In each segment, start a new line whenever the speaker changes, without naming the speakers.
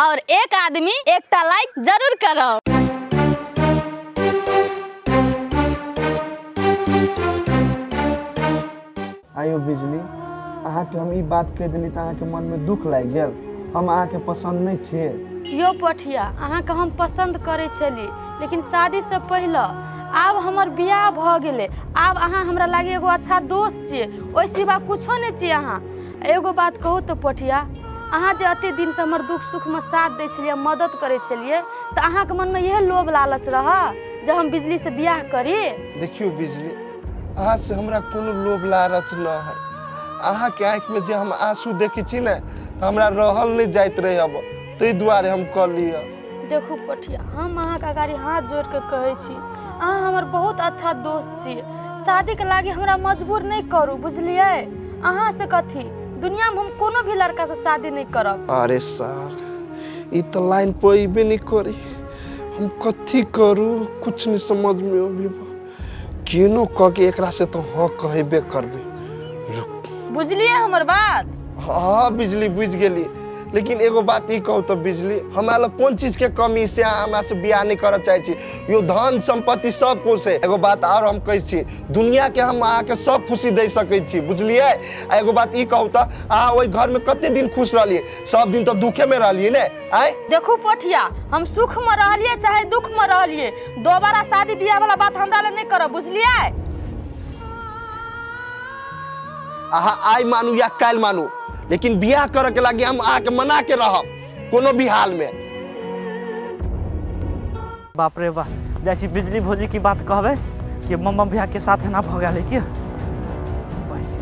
और एक आदमी एकटा लाइक जरूर करब।
आयो बिजली, अहाँके हम ई बात कहि देली तऽ अहाँके मनमे दुख लागि गेल। हम अहाँके पसंद नहीं छियै।
यो पठिया, अहाँके हम पसंद करै छली, लेकिन शादी से पहले। आब हमर बियाह भऽ गेलै, आब अहाँ हमरा लागे एगो अच्छा दोस्त छियै, ओहि सिवा कुछो नहीं छियै अहाँ। एगो बात कहू तऽ पठिया, अहाँ जे अते दिन से हमर दुख सुख में साथ दै छलियै, मदद करै छलियै, तऽ अहाँके मनमे इएह लोभ लालच रहऽ जे हम बिजली से बियाह करी?
देखियौ बिजली, अहाँ से हमरा कोनो लोभ लालच न है। अहाँके आँखिमे जे हम आंसू देखै छी ने, तऽ हमरा रहल नहीं जाइत रहे, अब ताहि दुआरे हम कऽ लिअ।
देखू पठिया, हम अहाँके अगाड़ी हाथ जोड़ के कहै छी, अहाँ हमर बहुत अच्छा दोस्त छी। शादीके लागी हमरा मजबूर नहीं करू, बुझलियै? अहाँ से कथी, दुनिया में हम कोनो भी लड़का से शादी नहीं करब।
अरे सर, ई तो लाइन पर अबे नहीं करी, हम कथी करू कुछ नहीं समझ में अभी। केनो कह के एकरा से तो हाँ कहबे करबे। रुक,
बुझलियै हमर बात?
हाँ बिजली बुझ गेली, लेकिन एगो बात ई कहू तो बिजली, हमरा लग कोन चीज के कमी से अहाँ हमरा से बियाह नहीं करऽ चाहै छी? यो धन संपत्ति सब कुछ है। एगो बात और हम कहै छी, दुनिया के हम अहाँके सब खुशी दे सकै छी, बुझलियै? आ एगो बात ई कहू तऽ अहाँ ओहि घर में कते दिन खुश रहलियै? सब दिन तऽ दुखे में रहलियै ने? आय
देखू पोठिया, हम सुख में रहलियै चाहे दुख में रहलियै, दोबारा शादी बियाह वाला बात हमरा लग नहीं करब, बुझलियै?
अहाँ आइ मानू या काल्हि मानू, लेकिन बियाह करे के लागी हम अहाँके मना के रहब कोनो भी हाल में।
बाप रे बाप, जैसे बिजली भौजी की बात कहबे कि मम्मा भैया के साथ ना भ गेलै कि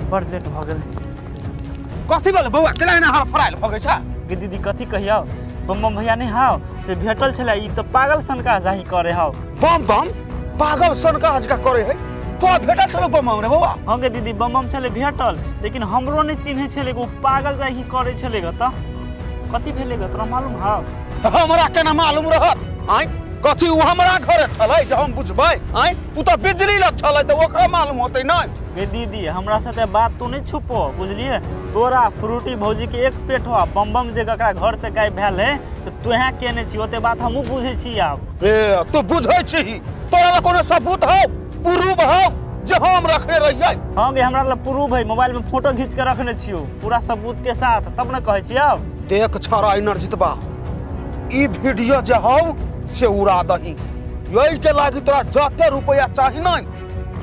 बड़ लेट भ गेलै।
कथी भेलै बौआ, केना एना हड़फड़ायल भऽ गेल छ?
गे दीदी कथी कहियौ, बम बम भैया नहीं हाव से भेटल छलै, ई तो पागल सनका जाही करे हाव।
बम बम पागल सनका हजका करे है? तोरा भेटल छलो बम बम रे बौआ?
हाँ गे दीदी, बम बम छलै भेटल, लेकिन हमरो नहीं चिन्है छलै, ओ पागल जाही करे छलै ग। तऽ कथी भेलै ग तोरा मालूम हाव?
हमरा केना मालूम रहत? आँय कथी उ हमरा घरे छलै जे हम बुझबै? आँय उ तऽ बिजली लग छलै तऽ ओकरा मालूम होतै नहि।
गे दीदी, हमरा साथे बात तू नहीं छुपो, बुझलिए? तोरा फ्रूटी भौजी के एक पेट हो, बम बम जे ककरा घर से गायब भेल है से तोहे केने छी, ओते बात हमहूँ बुझै छी आब।
ए तू बुझै छी? तोरा कोनो सबूत हौ, प्रूफ हौ जे हम रखने रहियै?
हाँ गे, हमरा लग प्रूफ है, मोबाइल में फोटो घींच के रखने छियौ पूरा सबूत के साथ, तब न कहै छियौ।
देख छड़ा इनरजितबा, ई वीडियो जे हौ से उड़ा दही, यही के लागी तोरा जते रुपया चाही नहीं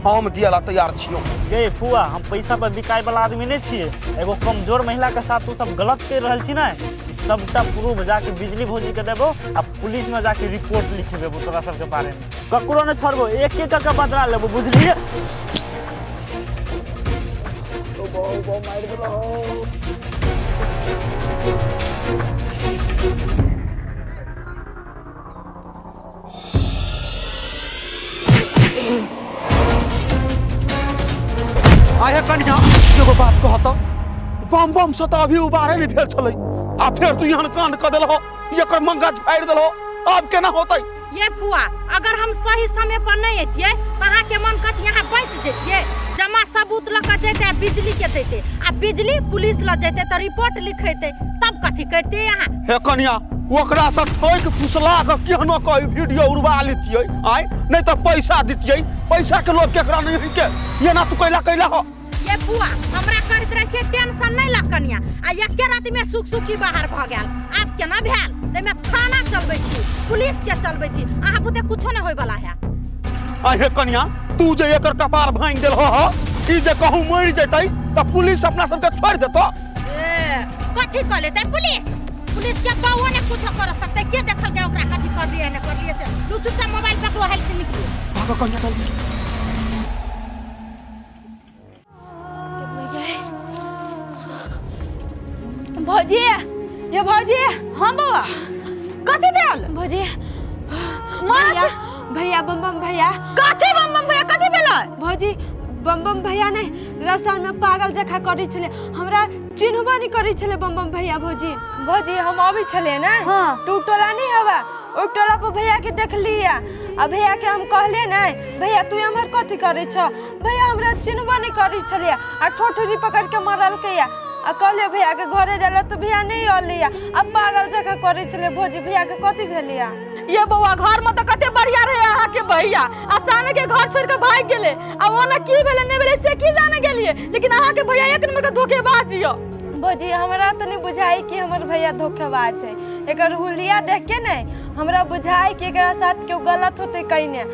हम दियाला तैयार छियौ।
गे फुआ, हम पैसा पर बिकाय वाला आदमी नहीं छियै। एगो कमजोर महिला के साथ तू सब गलत कर रहल छी ने, सबटा प्रूफ जाके बिजली भौजी के देबो आ पुलिस में जाके रिपोर्ट लिख देबो तोरा सबके बारे में। ककरो नहीं छोड़बो, एक एक के बदला लेबो, बुझलिए?
तो बहु बहु मार देलो।
आये कन्या, एगो बात कहत, बम बम से तऽ अभी उबारे नहीं भेल छलै, आ फेर तू यहाँ कांड कऽ देलहो, एकर मंगज फाड़ि देलहो, आब केना होतै?
ये फुआ, अगर हम सही समय पर नहीं अतियै तऽ अहाँके मन कत यहाँ बचि जैतियै। जमा सबूत लऽ कऽ जैते आ बिजली के देते, आ बिजली पुलिस लऽ जैते तऽ रिपोर्ट लिखेतै, तब कथी करतियै अहाँ?
हे कन्या, ओकरा से ठोकि फुसला कऽ केहनो कऽ वीडियो उड़वा लेतियै, आँय नहीं तऽ पैसा दितियै। पैसा के लोभ केकरा नहीं है के, एना तू कैला कैला हो?
ये फुआ, हमरा कहैत रहै छै टेंशन नहीं लऽ कनिया, आ एके राति में सुख सुखी बाहर भऽ गेल, आब केना भेल? ताहिमे थाना चलबै छी, पुलिस के चलबै छी, अहाँ बुते कुछो नहीं होय वाला है।
आहे कनिया, तू जे एकर कपार भांगि देलहो ह, ई जे कहूँ मरि जेतै तऽ पुलिस अपना सबके छोड़ि देतौ।
ए कथी कऽ लेतै पुलिस? पुलिस के पाओ ने कुछो कर सकतै, के देखल के ओकरा कथी कर लियै ने कर लियै से। लू चुपचाप मोबाइल पकड़ो, हाल से निकलू।
भागो कनिया जल्दी।
भौजी, ये भौजी।
हाँ बौआ, कथी भेल?
भौजी भैया, भैया बम बम भैया।
कथी बम बम भैया, कथी भेलै?
भौजी बम बम भैया नहीं रास्ता में पागल जखा करै छलै, हमरा चिन्हबो नहीं करै छलै बम बम भैया। भौजी भौजी हम अबै छलियै ने, टू टोला नहीं हवा, ओहि टोला पर भैया के देखलियै, आ भैया के हम कहलियै नहीं भैया तू हमर कथी करै छ, भैया हमरा चिन्हबो नहीं करै छलियै आ ठोठरी पकड़ के मारलकै। आ कहलियै भैया के घरे जाला तो भैया नहीं अलिया आ पागल जकाँ करै छलै। भौजी भैया के कथी भेलिया?
ये बौआ घर में तो कते बढ़िया रहे अहाँ के भैया, अचानक के घर छोड़ के भाग गेले आ ओना की भेले नहीं भेले से की जाने गेलिए, लेकिन अहाँ के भैया एक नंबर के धोखेबाज यो।
भौजी हमरा तो नहीं बुझाई कि हमर भैया धोखेबाज है, एकर हुलिया देख के नहीं हमरा बुझाई कि एकरा साथ केओ गलत होते कहीं।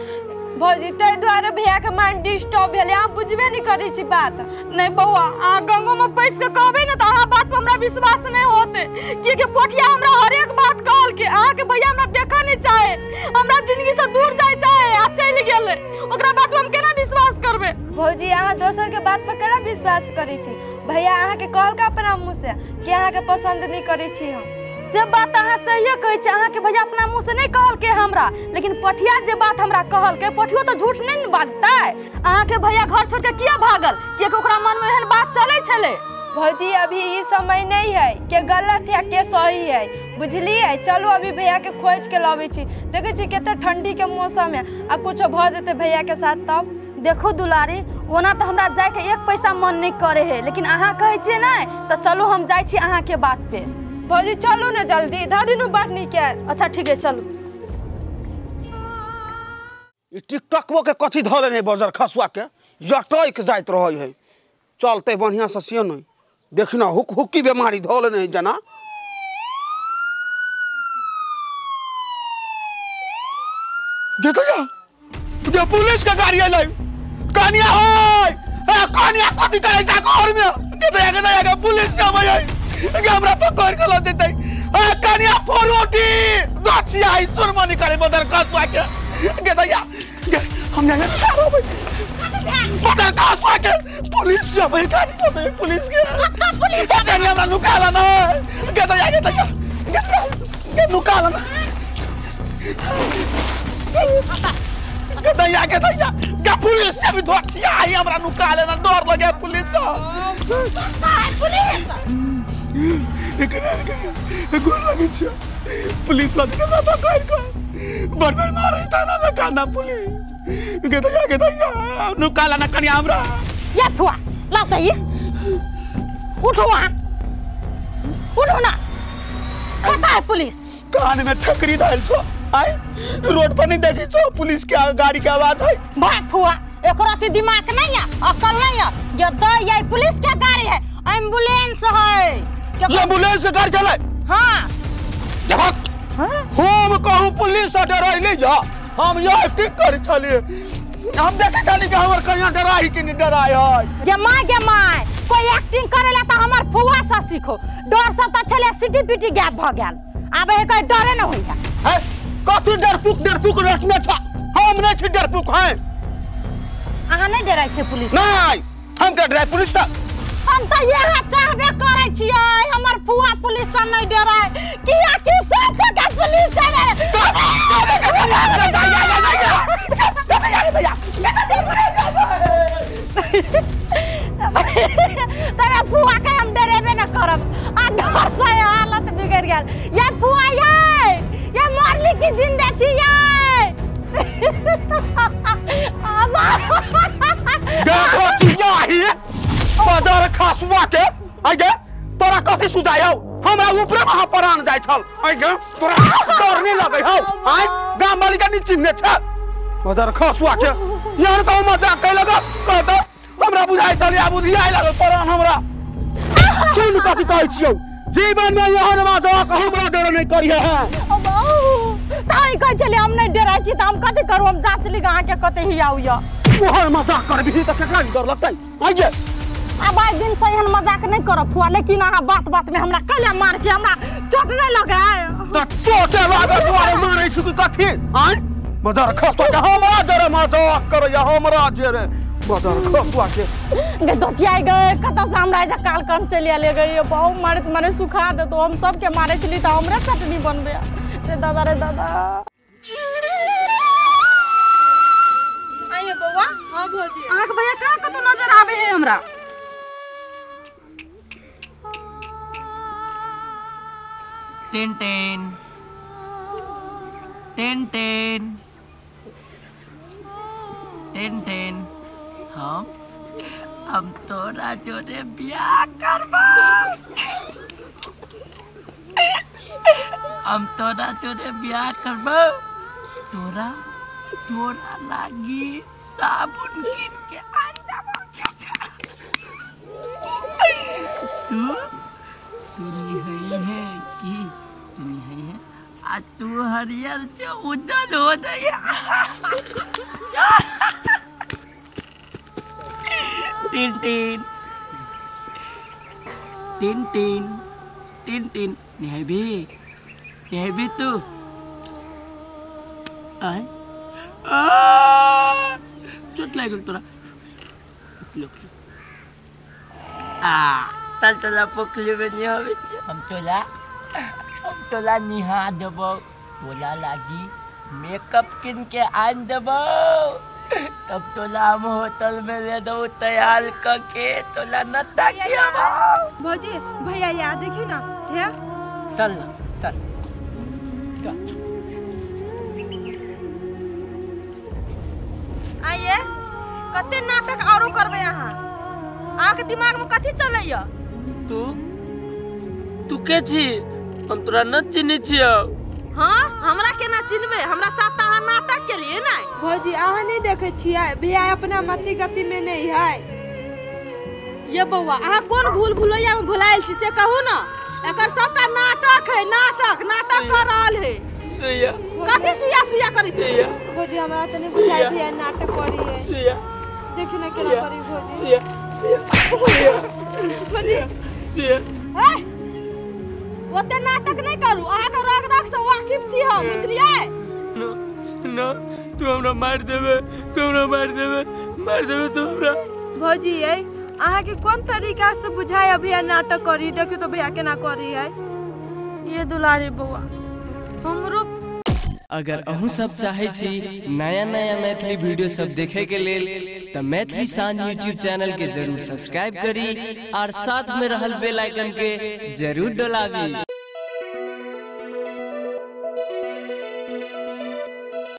भौजी ताहि दुआरे भैया के माइंड डिस्टर्ब भेलै, अहाँ बुझबे नहीं करै छी बात।
नहीं बौआ अहाँ गंगो में पैस के कहबै ने तऽ अहाँ बात पर हमरा विश्वास नहीं होते, कियाकि पोठिया हमरा हरेक बात कहल के अहाँ के भैया हमरा देखऽ नहीं चाहे, हमरा जिंदगी से दूर जाय चाहे आ चलि गेलै, ओकरा बात पर हम केना विश्वास करबै?
भौजी अहाँ दोसर के बात पर केना विश्वास करै छी? भैया अहाँ के कहलका अपना मुँह से कि अहाँ के पसंद नहीं करै छी हम।
से बात अहाँ सहिए कहै छी, अहाँ के भैया अपना मुँह से नहीं कहलकै हमरा, लेकिन पठिया जे बात हमरा कहलकै, पठियो तऽ झूठ नहीं ने बाजतै। अहाँ के भैया घर छोड़ के किया भागल? कियाकि ओकरा मन में एहन बात चलै छलै।
भौजी अभी ई समय नहीं है के गलत है के सही है, बुझलिए? चलू अभी भैया के खोज के लबै छी, देखै छी कते ठंडी के मौसम है आ कुछो भऽ जेतै भैया के साथ तब।
देखो दुलारी ओना तऽ हमरा जायके एक पैसा मन नहीं करे है, लेकिन अहाँ कहै छियै नहि तऽ चलू हम जाइ छी अहाँ के बात पे।
भौजी चलू ना जल्दी, धरी नु बढ़नी के।
अच्छा ठीक है चलू।
ई टिकटकबो के कथी धऽ लेने बजर खसुआ के यटैक जाइत रहै है, चलते बढ़िया से से नहीं देखना हुक हुक्की बीमारी धऽ लेने है जना। देखो जा पुलिस के गाड़ी अइलै, कनिया होय ए कनिया कथी करै छै घर में? के के पुलिस के अबै है के हमरा पकड़ के ल जेतै। ए कनिया फरोटी दछिया आई सुरमनी करे बदर खसुआ के के दैया हम जाने बदर खसुआ के पुलिस के अबै गाड़ी अबै पुलिस के
कत्ता पुलिस
कनिया हमरा नुकाला न के दैया के दैया के नुकाला न के दैया के दैया के पुलिस से भी धोचिया आई हमरा नुकाले न डर लगे पुलिस से।
कत्ता है पुलिस?
एकरा एकरा गोर लगे छ पुलिस लगे के पकड़ के बड़ बड़ मारै थाना में कांदा पुलिस के दैया नुकाला न कनिया हमरा।
ये फुआ लाओ त ये उठो वहां उठो ना, कत्ता है पुलिस?
कान में ठकरी धइल छो आई रोड पर नहीं देखी छो पुलिस के गाड़ी के आवाज है।
भाई फुआ एकरा ते दिमाग नहीं है अकल नहीं है, ये दई है पुलिस के गाड़ी है एम्बुलेंस है।
एम्बुलेंस के गाड़ी चले?
हां
देखो हम कहूं पुलिस से डराइले जा, हम ये एक्टिंग करे छलिए, हम देखे छली कि हमर कनिया डराई कि नहीं डराई है।
गे मां गे मां कोई एक्टिंग करेला त हमर फुआ से सीखो, डर से त छले सिटी पिटी गैप भ गेल, आब हे कोई डरे न होई
है। कथी डरपुक डरपुक रटने छ? हम नहीं छी डरपुक हैं।
अहाँ नहीं डराइ छै पुलिस?
नहीं हम के डराइ पुलिस से?
हम त इहे चाहबे करै छियै हमर फुआ पुलिस से नहीं डराय, किया कि सब के पुलिस है। तोरा फुआ के हम डरेबे न करब, आ डर से हालत बिगड़ गेल। ये फुआ ये मरली की जिंदा छी ये।
देखो चिया बदर खसुआ के आगे तोरा कथी सुझाय हौ? हमरा ऊपरे वहां प्राण जाय छल आगे तोरा डर नहीं लगै हौ? आय गाम वाली के नहीं चिन्हने छ बदर खसुआ के, यार कहू मजाक कै लग कहत हमरा बुझाय छल आब बुझाय लागल प्राण हमरा। सुन कथी कहै छियौ, जीवन में एहन मजाक हमरा डर नहीं करिहे है।
ताई कहै छलियै हम नहीं डराइ छी त हम कथी करू, हम जांच ली अहाँ के कते हियाउ य।
तोहर मजाक करबिही त केकरा डर लगतै? आइये
अब आइ दिन से एहन मजाक नहीं करब फुआ, लेकिन अहाँ बात बात में हमरा कैला मार के हमरा चोट नहीं लगे?
त चोट लागे दुआरे मारै छी कि कथी? आय मदर खसुआ के हमरा डर मजाक करैया हमरा जेरे मदर खसुआ के
गे दोचिया गए कतऽ से हमरा एजा काल कम चलि आले गए बहु मारैत मारे सुखा देतो, हम सबके मारै छली त हमरे चटनी बनबे। रे दादा रे दादा।
आइए बौआ।
हां भौजी
अहाँ के भैया कहाँ कतौ नजर आबे है हमरा?
Ten ten ten ten ten ten. हाँ हम तोरा जोरे बियाह करबो, हम तोरा जोरे बियाह करबो। तोरा तोरा लागी साबुन किन के आन देबो। तू तू निहई है की तू निहई है आ तू हरियर से उज्जल हो जाए। टिन टिन टिन टिन टिन टिन निहबी निहबी तू आय आ चोट लाग गेल तोरा। आ चल तोला पोखरी में निहाबै छी। हम तोला निहा देबो, तोला लागी मेकअप किन के आन देबो, तब तोला हम होटल में ले देबो तैयार करके तोला नत्ता खियाबो।
भौजी भैया याद देखियो ना हे
चल ना चल चल।
आइए कते नाटक आरो करबे अहाँ? अहाँके दिमाग में कथी चलैया?
तू तू के छी? हम तोरा न चिन्है छियौ।
हाँ हमरा केना चिन्हबे? हमरा साथ अहाँ नाटक केलिए नै।
भौजी अहाँ नहीं देखे छियै भैया अपना मति गति में नहीं है।
ये बौआ अहाँ कोन भूल भुलैया में भुलायल छी से कहू ना। एकर सबटा नाटक है, नाटक नाटक कर रहल है।
सुइया
कथी सुइया सुइया करै छी?
भौजी हमरा त नहीं बुझाइ भैया नाटक करी है।
सुइया
देखियो ना केना करी भौजी।
सुइया सुइया
भौजी
सुइया
ए ओते नाटक नहीं करू, अहाँ के रग रग से वाकिफ छी हम, बुझलियै?
न न तू हमरा मार देबे, तू हमरा मार देबे, मार देबे तू हमरा।
भौजी ए अहाँ के कोन तरीका से बुझाय भैया नाटक करी? देखियो तो भैया केना करी है।
ये दुलारी बौआ हमरो
अगर अहूँ सब चाहे छी नया नया मैथिली वीडियो सब देखे के लेल त मैथिली शान यूट्यूब चैनल के जरूर सब्सक्राइब करी और साथ में रहल बेल आइकन के जरूर दबावी।